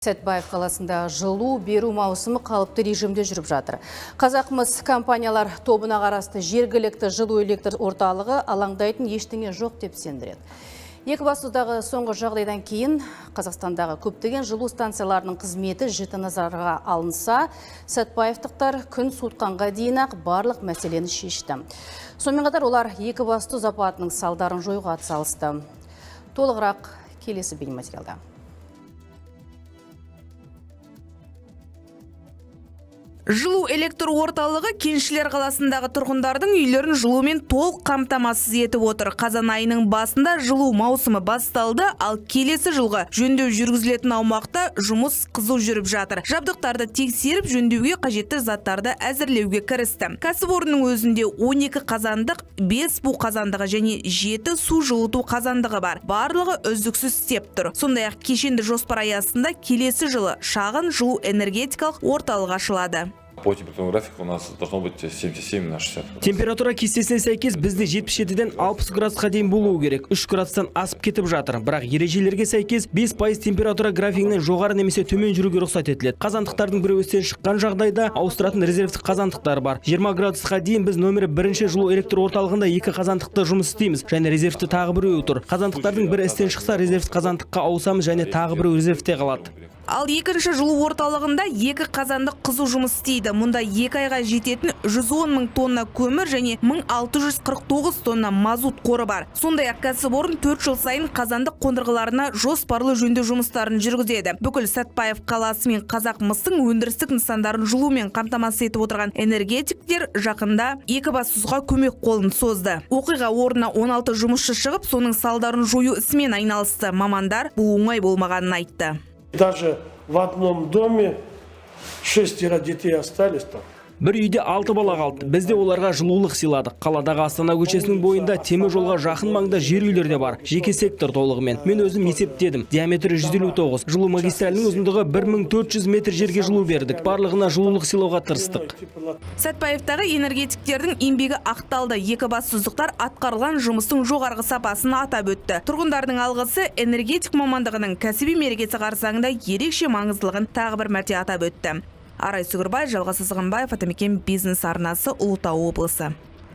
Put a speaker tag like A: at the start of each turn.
A: Сәтбаев қаласында жылу беру маусымы қалыпты режимде жүріп жатыр. Қазақмыс компаниялар тобына қарасты жергілікті жылу электр орталығы алаңдайтын ештеңе жоқ деп сендіреді. Екібастұздағы соңғы жағдайдан кейін Қазақстандағы көптеген жылу станцияларының қызметі жіті назарға алынса, сәтбаевтықтар күн суытқанға дейін ақ барлық мәселені шешті. Сонымен қатар олар Екібастұз апатының салдарын жоюға атсалысты. Толығырақ келесі бейнематериалда.
B: Жылу электр орталығы Кеншілер қаласындағы тұрғындардың үйлерін жылумен толық қамтамасыз етіп отыр. Қазан айының басында жылу маусымы басталды, ал келесі жылғы жөндеу жүргізілетін аумақта жұмыс қызу жүріп жатыр. Жабдықтарды тексеріп, жөндеуге қажетті заттарды әзірлеуге кірісті. Кәсіпорынның өзінде 12 қазандық, 5 бу қазандығы және 7 су жылыту қазандығы бар. Барлығы үздіксіз істеп тұр. Сондай-ақ кешенді жоспар аясында келесі жылы шағын жылу энергетикалық орталық ашылады.
C: По температурному графику у нас должно быть 77 на 60.
D: Температура кестесіне сәйкес бізде 77-ден 60 градусқа дейін болуы керек. 3 градустан асып кетіп жатыр. Бірақ ережелерге сәйкес 5% температура графигінен жоғары немесе төмен жүруге рұқсат етіледі. Қазандықтардың біреуі істен шыққан жағдайда ауыстыратын резервтік қазандықтар бар. 20 градусқа дейін біз нөмірі бірінші жылу электр орталығында екі қазандықты жұмыс істейміз және резервте тағы біреуі тұр. Қазандықтардың бірі істен шықса, резервті қазандыққа ауысамыз және тағы біреуі резервте қалады.
B: Ал екінші жылу орталығында екі қазандық қызу жұмыс істейді. Мұнда 2 айға жететін 110 мың тонна көмір және 1649 тонна мазут қоры бар. Сондай-ақ кәсіпорын 4 жыл сайын қазандық қондырғыларына жоспарлы жөндеу жұмыстарын жүргізеді. Бүкіл Сәтбаев қаласы мен Қазақмыстың өндірістік нысандарын жылумен қамтамасыз етіп отырған энергетиктер жақында Екібастұзға көмек қолын созды. Оқиға орнына 16 жұмысшы шығып, соның салдарын жою ісімен айналысты. Мамандар бұл оңай болмағанын айтты.
E: Даже в одном доме шестеро детей остались там.
D: Бір үйде алты бала қалды. Біз де оларға жылулық сыйладық. Қаладағы Астана көшесінің бойында, темір жолға жақын маңда жер үйлер де бар. Жеке сектор толығымен. Мен өзім есептедім. Диаметрі 159. Жылу магистралінің ұзындығы 1400 метр жерге жылу бердік. Барлығына жылулық сыйлауға тырыстық.
B: Сәтбаевтағы энергетиктердің еңбегі ақталды. Екібастұздықтар атқарылған жұмыстың жоғарғы сапасын атап өтті. Тұрғындардың алғысы энергетик мамандығының кәсіби мерекесі қарсаңында ерекше маңыздылығын тағы бір мәрте атап өтті. Арай Сүгірбай, Жалғас Сызғанбаев, Атамекен бизнес арнасы, Ұлытау облысы.